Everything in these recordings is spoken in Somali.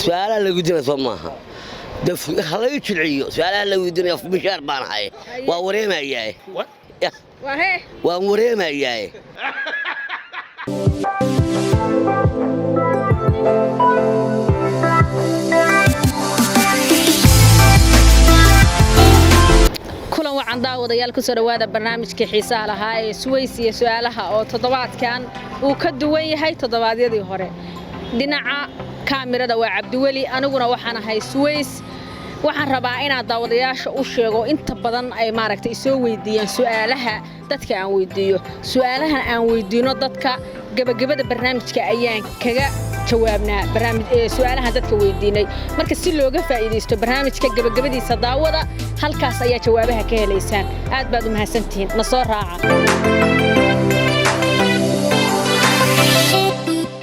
Su-aalaha la weydiinaya soo maaha? Halaga jilciyo su-aalaha la weydiinaya. Mishaar baan ahay, waa wareemayaa. Waa hee. Waan wareemayaa. Kulan wacan, daawadayaal. Kusoo dhowaada barnaamijkii xiisaha lahaa ee Suweys iyo su-aalaha, oo toddobaadkan uu ka duwan yahay toddobaadyadii hore. Dhinaca kaamirada waa Cabdiweli, aniguna waxaan ahay Suweys. Waxaan rabaa inaad daawadayaasha u sheego, inta badan ay maaragtay isoo weydiiyaan su'aalaha dadka aan weydiiyo. Su'aalahan aan weydiino dadka, gebagabada barnaamijka ayaan kaga jawaabnaa barnaamij su'aalahan dadka weydiinay. Marka si looga faa'iidaysto barnaamijka gebagabadiisa daawada, halkaas ayaa jawaabaha ka helaysaan. Aad baad u mahadsantihiin, na soo raaca.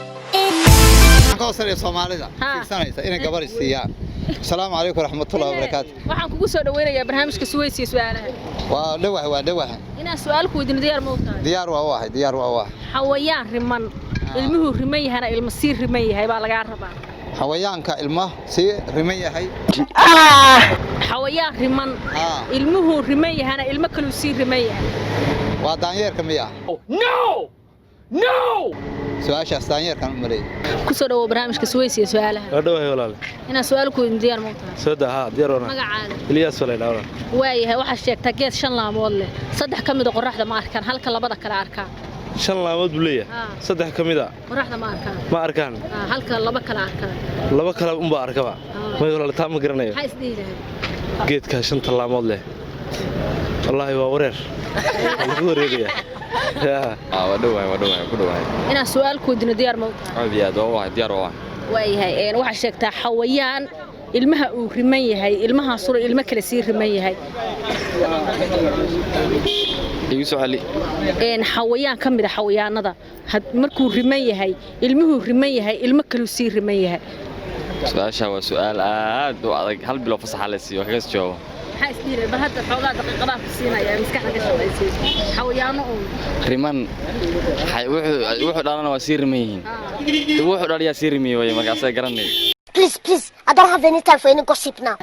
Waxaan ka hoosanaya Soomaalida Ha. fiirsanaysa inay gabar siiyaan. Asalaamu calaykum waraxmatullahi wabarakaatu. Waxaan kugu soo dhaweynayaa barnaamijka Suweys iyo su-aalaha. Waa dhawahay, waa dhawahay. Inaan su'aal ku weydiino diyaar ma u tahay? Diyaar waa u ahay, diyaar waa u ahay. Xawayaan riman, ilmuhu riman yahana ilmo sii riman yahay baa lagaa rabaa. Xawayaanka ilma sii riman yahay? Xawayaan riman, Haa. ilmuhu riman yahana ilmo kaluu sii riman yahay. Waa daanyeerka miya? Su-aashaas daanyeerkan u maleeyay. Kusoo dhawow barnaamijka Suweys iyo su-aalaha. Waa dhawahay, walaale. Inaan su'aal ku weydiino diyaar ma u tahay? Soo daa, haa, diyaar waana. Magacaaga? Ilyaas walay dhaawla. Waayahay, waxaad sheegtaa geed shan laamood leh, saddex ka mida qorraxda ma arkaan, halka labada kale arkaan. Shan laamood buu leeyahay. Haa. Saddex ka mid a Qorraxda ma arkaan. Ma arkaan. Haa, halka laba kale arkaan. Laba kale unbaa arkaba. Haa. May walaale, taa ma garanayo. Maxaa isdhihi lahayd? Geedkaa shanta laamood leh, wallaahi waa wareer. Waa lagu wareerayaa. Yaa. Waa dhowahay, waa dhowahay, ku dhowahay. Inaan su'aal ku weydiino diyaar ma u tahay? Aad iyo aad waa u ahay, diyaar waa u ahay. Waayahay, waxaad sheegtaa xawayaan ilmaha uu riman yahay, ilmahaasuna ilmo kale sii riman yahay. Igu soo celi. Xawayaan ka mid a xawayaanada, markuu riman yahay, ilmuhuu riman yahay, ilmo kaluu sii riman yahay. Su-aasha waa su-aal aad u adag. Hal bilo fasaxa la siiyo kaga jawaabo. Maxaa isdhihi lahayd? Bal hadda xoogaa daqiiqadaha ku siinaya, maskaxda ka shaqaysiiso, xawayaano uun. Riman wuxuu dhalana waa sii riman yihiin. Dib wuxuu dhaliyaa sii rimiye way, marka asaga garanay. Please, please, I don't have any time for any gossip now.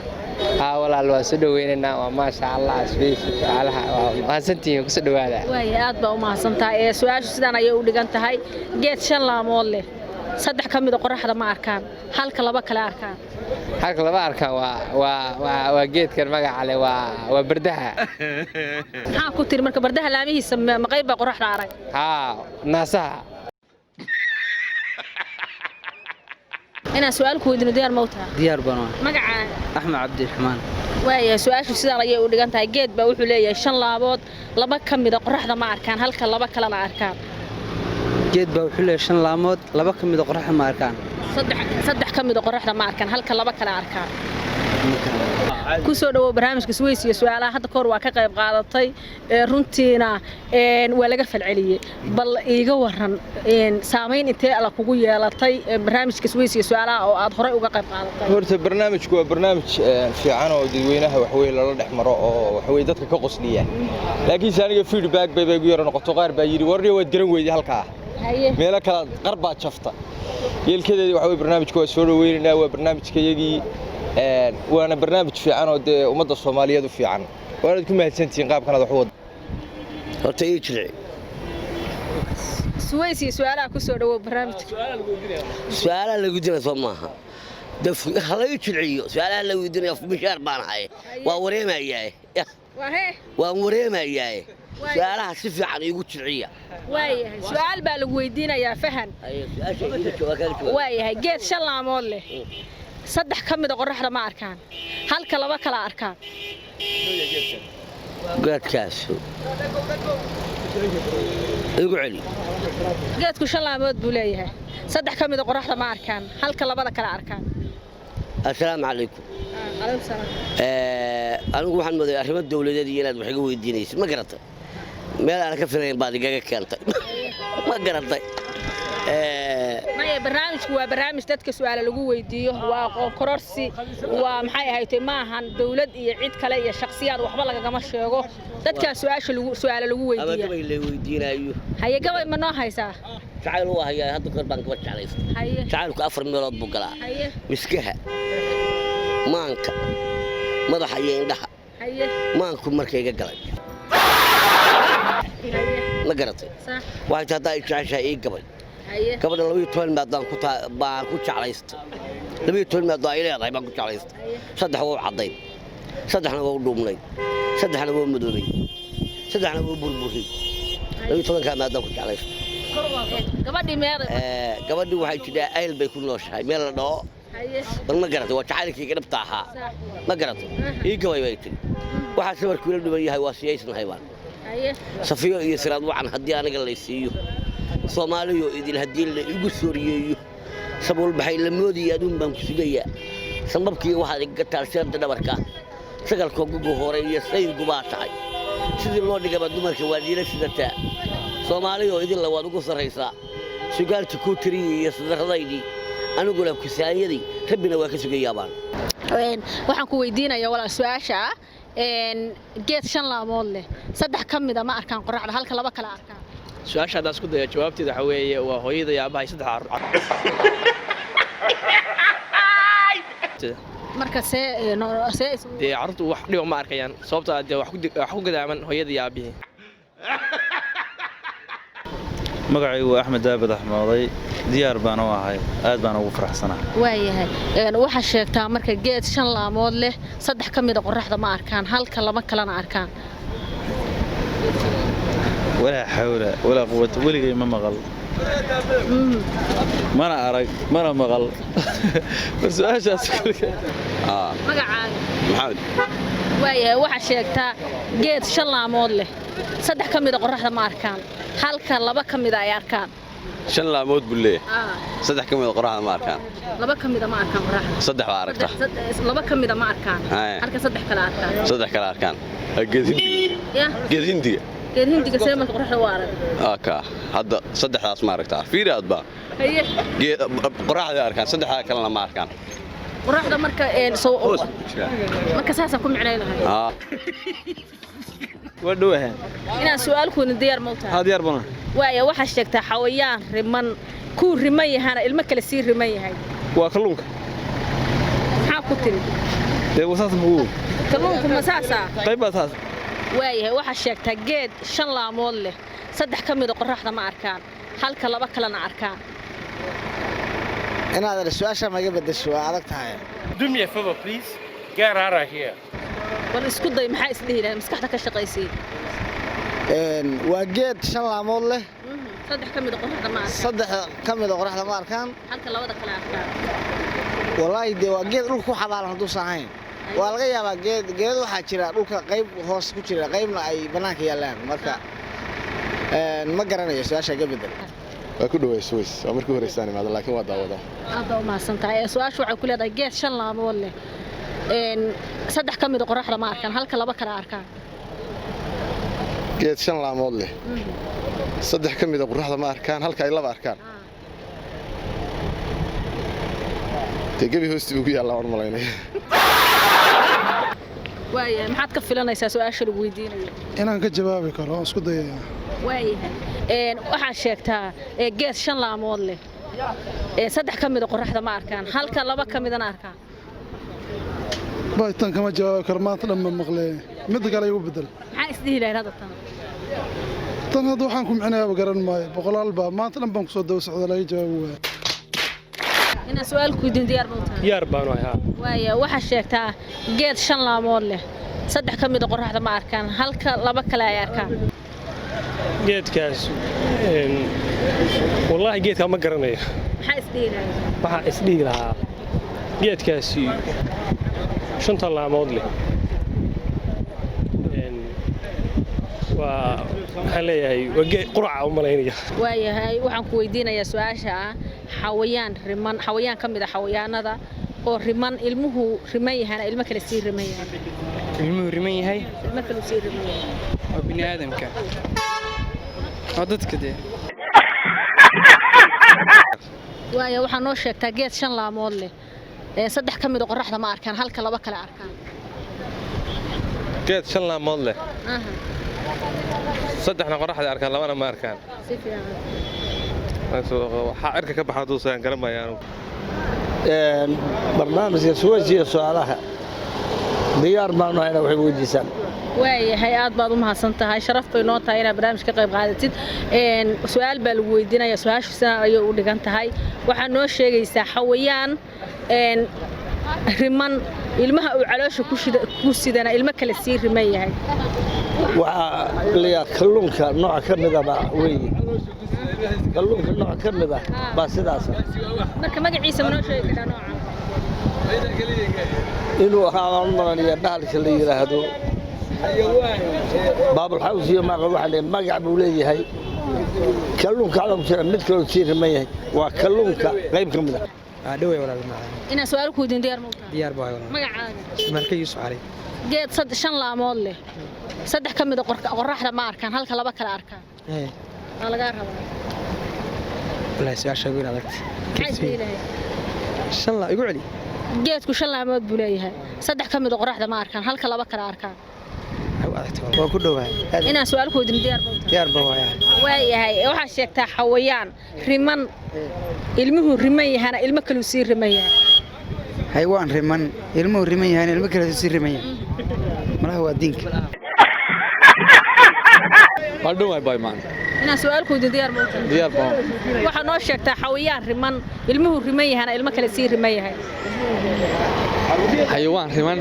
Haa walaal, waa soo dhaweynaynaa. Waa maasha Allah, Suweys su-aalaha waa mahadsantihiin, kusoo dhawaada. Waaya, aad baa u mahadsantahay. Ee su-aashu sidaan ayay u dhigan tahay: geed shan laamood leh, saddex ka mida qorraxda ma arkaan, halka laba kale arkaan. Halka lama arkaan waa geedkan magaca leh, waa bardaha. Maxaa ku tiri marka? Bardaha laamihiisa ma qayb baa qorraxda arag? Haa, naasaha. Inaan su-aal ku weydiino diyaar ma u tahay? Diyaar baan u ahay. Magacaaga? Axmed Cabdiraxmaan. Waayahay, su-aashu sidaan ayay u dhigan tahay: geed baa wuxuu leeyahay shan laabood, laba ka mida qorraxda ma arkaan, halka laba kalena arkaan. Geed baa wuxuu leeyahay shan laamood, laba ka mid a qorraxda ma arkaan. Saddex ka mida qorraxda ma arkaan, halka laba kale arkaan. Kusoo dhawow barnaamijka Suweys iyo su-aalaha. Hadda kahor waa ka qayb qaadatay, runtiina waa laga falceliyey. Bal iiga waran, saamayn intee alla kugu yeelatay barnaamijka Suweys iyo su-aalaha oo aad horey uga qayb qaadatay? Horta barnaamijku waa barnaamij fiican oo dadweynaha waxweye lala dhex maro oo waxweye dadka ka qosliya, laakiinse aniga feedback bay igu yara noqoto. Qaar baa yidhi, "Warniyo, waad garan weyday halkaa." Haye. Meelo kale qar baa jafta yeelkadeedii. Waxa weye barnaamijka waa soo dhaweynaynaa, waa barnaamijkayagii, waana barnaamij fiican oo dee ummadda Soomaaliyeed u fiican. Waanaad ku mahadsantihiin qaabkanaad wax u wada. Horta ii jilci. Suweys iyo su-aalaha, kusoo dhawow barnaamijka. Su-aalaha la weydiinaya soo maaha? Halaga jilciyo su-aalaha la weydiinaya. Mishaar baan ahay, waa wareemayaa. Waa hee. Waan wareemayaa. Su-aalaha si fiican iigu jilciya. Waayahay, su-aal baa lagu weydiinayaa, fahan. Su-aasha iiga jawaab, kaaga jawaab. Waayahay, geed shan laamood leh, saddex ka mida qorraxda ma arkaan, halka laba kala arkaan. Geedkaas igu celi. Geedku shan laamood buu leeyahay, saddex ka mida qorraxda ma arkaan, halka labada kala arkaan. Assalaamu calaykum. Anigu waxaan mooday arrimo dawladeed iyo inaad wax iga weydiinaysid, ma garatay? Meel aan ka filayn baad igaga keentay, ma garatay? Maya, barnaamijku waa barnaamij dadka su'aalo lagu weydiiyo, waa aqoon kororsi, waa maxay ahayd, ma ahan dawlad iyo cid kale iyo shakhsiyaad waxba lagagama sheego. Dadkaa su'aasha lagu su'aalo lagu Ama weydiiya. Gabay la weydiinayo. Haye, gabay ma noo haysaa? Jacayl waa hayaa, hadda kahor baan gabar jeclaystay. Jacaylku afar meelood buu galaa: miskaha, maanka, madaxa iyo indhaha. Maanku markayga galay, ma garatay? Waxay tahay haddaa i jeceshahay ii gabay. Gabadha 12 maadaan ku baan ku jeclaystay, 12 maadoo ay leedahay baan ku jeclaystay. Saddex waa u caddayn, saddexna waa u dhuubnay, saddexna waa u madoobay, saddexna waa u burburay. 12-kaa maadaan ku jeclaystay. Gabadhii meeday? Gabadhii waxay jidhaa ayl bay ku nooshahay meel la dhaho. Bal ma garatay? Waa jacaylkayga dhabta ahaa, ma garatay? Ii gabay bay tiri. Waxaa sabarku ila dhuban yahay waa siyaysnahay baan safiyo iyo siraad wacan haddii aniga lay siiyo, Soomaaliyo idil haddii la igu sooriyeeyo, sabuul baxay la moodaya aduun baan ku sugayaa. Sambabkii waxaad igaga taalseerda dhabarka, sagalkoo gugu hore iyo saygu baa tahay. Sidii loo dhigaba dumarka waa diila sidataa, Soomaaliyoo idinla waad ugu sarraysaa. Sugaalta kuu tiriyey iyo sadarradaydii, aniguna kusaanyadii rabbina waa ka sugayaabaan. Waxaan ku weydiinayaa walaal su-aasha ah: geed shan laamood leh, saddex ka mida ma arkaan qoraxda, halka laba kale arkaan. Su-aasha haddaan isku daya jawaabteeda, waxaa weeye waa hooyada iyo aabbahay, saddex carruur. Marka see see isugu Dee carruurtu wax dhiba ma arkayaan, sababtoo ah dee wax ku gadaaman hooyada iyo aabbihii. Magacaygu waa Axmed Daabad Axmooday, diyaar baan u ahay, aad baan ugu faraxsanahay. Waayahay, waxaa sheegtaa marka geed shan laamood leh, saddex ka mida qoraxda ma arkaan, halka laba kalena arkaan. Walaa xawla walaa quwata, weligay ma maqal, mana arag, mana maqal. War su-aashaas. Magacaaga? Maxamed. Waayahay, waxaa sheegtaa geed shan laamood leh, saddex ka mida qoraxda ma arkaan, halka laba ka mida ay arkaan. Shan laamood buu leeyahay, saddex ka mid qoraxda ma arkaan. Laba ka mida ma arkaan qoraxda. Saddex baa aragta. Laba ka mida ma arkaan, halka saddex kale arkaan. Saddex kale arkaan. Geed hindiga. Ya? Geed hindiga. Geed hindiga see marka qoraxda u arag? Aka hadda saddexdaas ma aragtaa, fiiri aadba. Geed qoraxda arkaan, saddexdaa kalena ma arkaan. Qoraxda marka soo marka saasaan ku micnaynahay. Waa dhowahay. Inaan su-aalkuuna diyaar ma u tahay? Haa, diyaar bana. Waaya, waxaa sheegtaa xawayaan riman, kuu riman yahana ilmo kale sii riman yahay. Waa kalluunka. Maxaa ku tiri? Dee wasaas mugu. Kalluunku ma saasaa? Qayb baa saas. Waayahay, waxaa sheegtaa geed shan laamood leh, saddex ka mida qoraxda ma arkaan, halka laba kalena arkaan. Inaad su-aasha maga bedesho, waa adag tahay. Do me a favor, please. Get out of here. Bal isku day, maxaa isdhihi lahayd? Maskaxda ka shaqaysii. Waa geed shan laamood leh. Saddex ka mida qoraxda ma arkaan. Saddex ka mida qoraxda ma arkaan. Halka labada kale arkaan. Wallaahi dee waa geed dhulka ku xabaalan hadduusan ahayn. Waa laga yaabaa geed geed waxaa jira dhulka qayb hoos ku jira, qaybna ay bannaanka yaallaan. Marka ma garanayo, su-aasha ga bedel. Waa ku dhawaa Swiss, waa markii horeysaan imaada, laakiin waa daawadaa. Aad baa u mahadsan tahay. Su-aashu waxay ku leedahay geed shan laamood leh, saddex ka mida qoraxda ma arkaan, halka laba kale arkaan. Geed shan laamood leh, saddex ka mida qoraxda ma arkaan, halka ay laba arkaan. Dee gebi hoosti buu ku yaallaa waan malaynaya. Waayahay, maxaad ka filanaysaa su-aasha lagu weydiinayo? Inaan ka jawaabi karo waan isku dayayaa. Waayahay, waxaad sheegtaa geed shan laamood leh, saddex ka mida qoraxda ma arkaan, halka laba ka midana arkaan. Baytan kama jawaabi karo, maanta dhan ma maqlee, midda kale igu bedel. Maxaa isdhihi lahayd hadda tan? Tan hadda waxaan ku micnayaaba garan maayo, boqolaal baa maanta dhan baan kusoo daba socda, laga jawaabi waaya. Inaan su-aal ku weydiin diyaar ma u tahay? Diyaar baan ahay, haa. Waaya, waxaa sheegtaa geed shan laamood leh, saddex ka mida qoraxda ma arkaan, halka laba kale ay arkaan. Geedkaas wallaahi geedkaa ma garanayo. Maxaa isdhihi lahayd? Waxaa isdhihi lahaa geedkaasi shanta laamood leh waa maxaan leeyahay, waa geed quraca u malaynaya. Waayahay, waxaan ku weydiinayaa su-aasha ah xawayaan riman, xawayaan ka mid a xawayaanada oo riman, ilmuhu riman yahana ilmo kale sii riman yahay. Ilmuhu riman yahay. Ilmo kale sii riman yahay. Waa bini aadamka, waa dadka dee. Waaya, waxaa noo sheegtaa geed shan laamood leh, saddex ka mid a qoraxda ma arkaan, halka laba kale arkaan. Geed shan laamood leh, saddexna qoraxda arkaan, labana ma arkaan. Si fiican. Waxaa cirka ka baxa hadduu garan maayo anigu. Barnaamijka Suweysiga su-aalaha diyaar baanu hayna, waxay weydiisaan. Waayahay, aad baad u mahadsan tahay. Sharaf bay noo tahay inaad barnaamij ka qayb qaadatid. Su-aal baa lagu weydiinaya. Su-aashu sidan ayay u dhigan tahay. Waxaa noo sheegaysaa xawayaan riman, ilmaha uu caloosha ku sidana ilmo kale sii riman yahay. Waxaa layaa kalluunka nooc ka midaba weeye, kalluunka nooc ka mid ah baa sidaas. Marka magaciisa ma noo sheegi karaa nooca? Inuu ahaa baan u malanayaa bahalka la yidhaahdo baabulxaws iyo maaqa. Waxaa leeyahay magac buu leeyahay kalluunka caloosha ku jira mid kaloo sii riman yahay, waa kalluunka qayb ka mid ah. Dhawey walaal macaan. Inaan su-aal ku weydiin diyaar ma u tahay? Diyaar baa walaal. Magacaaga? Marka Yuusuf Cali. Geed shan laamood leh, saddex ka mid a qorraxda ma arkaan, halka laba kale arkaan. Waa lagaa rabaa. Wallaahi su-aasha weyn adagta. Maxaa isleedahay? Shan laa, igu celi. Geedku shan laamood buu leeyahay, saddex ka mid a qoraxda ma arkaan, halka laba kale arkaan. Waa ku dhowahay. Inaan su-aal ku weydiin diyaar ma u tahay? Diyaar baa waaya. Waayahay, waxaa sheegtaa xawayaan riman, ilmuhu riman yahana ilmo kaluu sii riman yahay. Haywaan riman, ilmuhu riman yahayna ilmo kale sii riman yahay, malaha waa diinka. Waa dhowahay bay maan. Inaan su-aal ku weydiin diyaar ma u tahay? Diyaar baan. Waxaa noo sheegtaa xawayaan riman, ilmuhu riman yahana ilmo kale sii riman yahay. Xayawaan riman.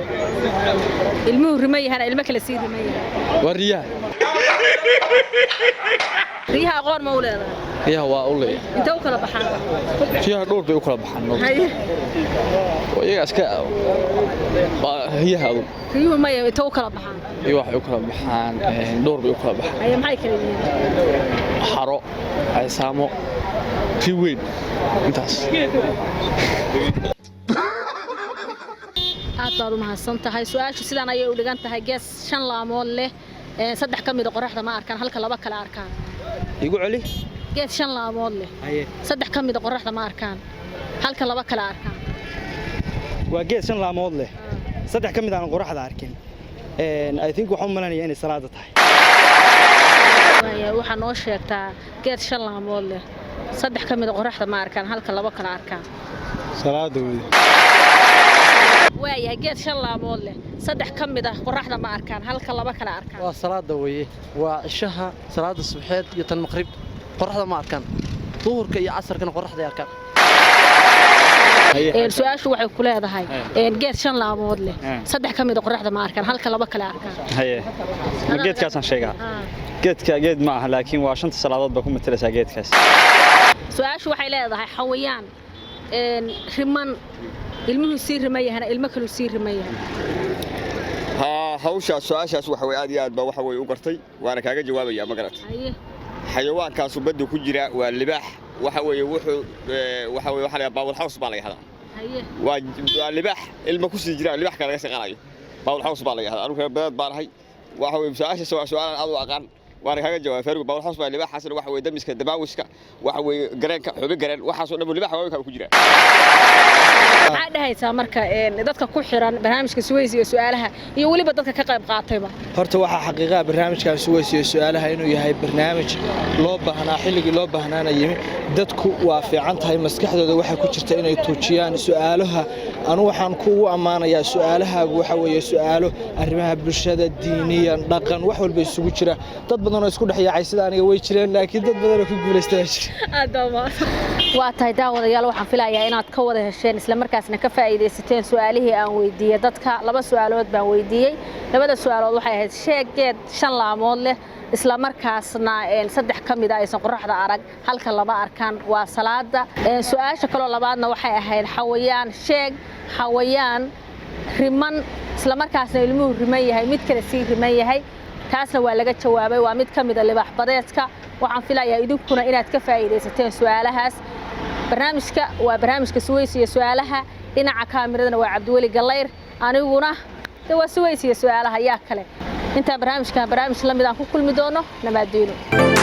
Ilmuhu riman yahana ilmo kale sii riman yahay. Waa riyaha. Riyaha aqoon ma u leedahay? Riyaha waa u leeyahay. Intee u kala baxaan? Riyaha dhowr bay u kala baxaan. Haye. Waa iyaga iska waa riyaha adu. Riyuhu maya, intee u kala baxaan? Iyo waxay u kala baxaan dhowr bay u kala baxaan. Haye, maxay kala yihiin? Xaro, ceesaamo, ri weyn, intaas. Aad baad u mahadsan tahay. Su-aashu sidaan ayay u dhigan tahay: gees shan laamood leh, saddex ka mid a qoraxda ma arkaan, halka laba kale arkaan. Igu celi. Geed shan laamood leh, saddex ka mid a qoraxda ma arkaan, halka laba kale arkaan. Waa geed shan laamood leh, saddex ka mid aan qoraxda arkin. I think waxaan u malanayaa inay salaada tahay. Waayahay, waxaa noo sheegtaa geed shan laamood leh, saddex ka mid a qoraxda ma arkaan, halka laba kale arkaan. Salaada wey. Waayahay, geed shan laamood leh, saddex ka mid ah qoraxda ma arkaan, halka laba kale arkaan. Waa salaada weeye, waa cishaha, salaada subaxeed iyo tan maqrib qoraxda ma arkaan, duhurka iyo casarkana qoraxday arkaan. Su-aashu waxay ku leedahay geed shan laamood leh, saddex ka mid a qoraxda ma arkaan, halka laba kale arkaan. Haye, ma geedkaasaan sheegaa? Geedka geed ma aha, laakiin waa shanta salaadood baa ku matalaysaa geedkaas. Su-aashu waxay leedahay xawayaan riman, ilmuhu sii riman yahana ilmo kaluu sii riman yahay. Haa, hawshaas su-aashaas waxa way aad iyo aad baa waxa way u gartay, waana kaaga jawaabaya, ma garat? Xayawaankaasu badda ku jira waa libaax. Waxa weeye wuxuu waxa weeye waxa la yidhaha baawul xaws baa la yidhahdaa. Waa libaax ilma ku sii jira, libaax kale laga sii qaadayo, baawul xaws baa la yidhahdaa. Anigu reer badeed baan ahay. Waxa weeye su-aashaas waa su-aalaan aad u aqaan, waana kaaga jawaabay feergu. Baawul xaws baa libaaxaasna waxa weeye damiska, dabaawiska, waxa weeye gareenka, xubin gareen, waxaasoo dhan libaaxa waaweynka ku jira. Maxaa dhahaysaa marka dadka ku xiran barnaamijka Suweysi iyo su-aalaha iyo weliba dadka ka qayb qaatayba? Horta waxaa xaqiiqaha barnaamijkan Suweysiyo su-aalaha inuu yahay barnaamij loo baahnaa, xilligii loo baahnaana yimi. Dadku waa fiican tahay, maskaxdooda waxaa ku jirta inay tuujiyaan su-aalaha. Anu waxaan kugu ammaanayaa su-aalahaagu waxa weeye su-aalo arrimaha bulshada, diiniyan, dhaqan, wax walba isugu jira. Dad badan oo isku dhex yaacay sida aniga way jireen, laakiin dad badan oo ku guulaystay baa jira. Aad baa mahadsan. Waa tahay daawadayaal, waxaan filayaa inaad ka wada hesheen isla markaasna ka faa'iidaysateen su'aalihii aan weydiiyey dadka. Laba su'aalood baan weydiiyey. Labada su'aalood waxay ahayd: sheeg geed shan laamood leh, isla markaasna saddex ka mid a aysan qoraxda arag, halka laba arkaan, waa salaada. Su'aasha kaloo labaadna waxay ahayd xawayaan, sheeg xawayaan riman, isla markaasna ilmuhu riman yahay mid kale sii riman yahay. Taasna waa laga jawaabay, waa mid ka mid a libaax badeedka. Waxaan filayaa idinkuna inaad ka faa'iidaysateen su'aalahaas. Barnaamijka waa barnaamijka Suweysi iyo su-aalaha. Dhinaca kaamiradana waa Cabdiweli Gallayr, aniguna de waa Suweysi iyo su-aalaha. Yaa kale, intaan barnaamijkan barnaamij la mid aan ku kulmi doono, namaadiino.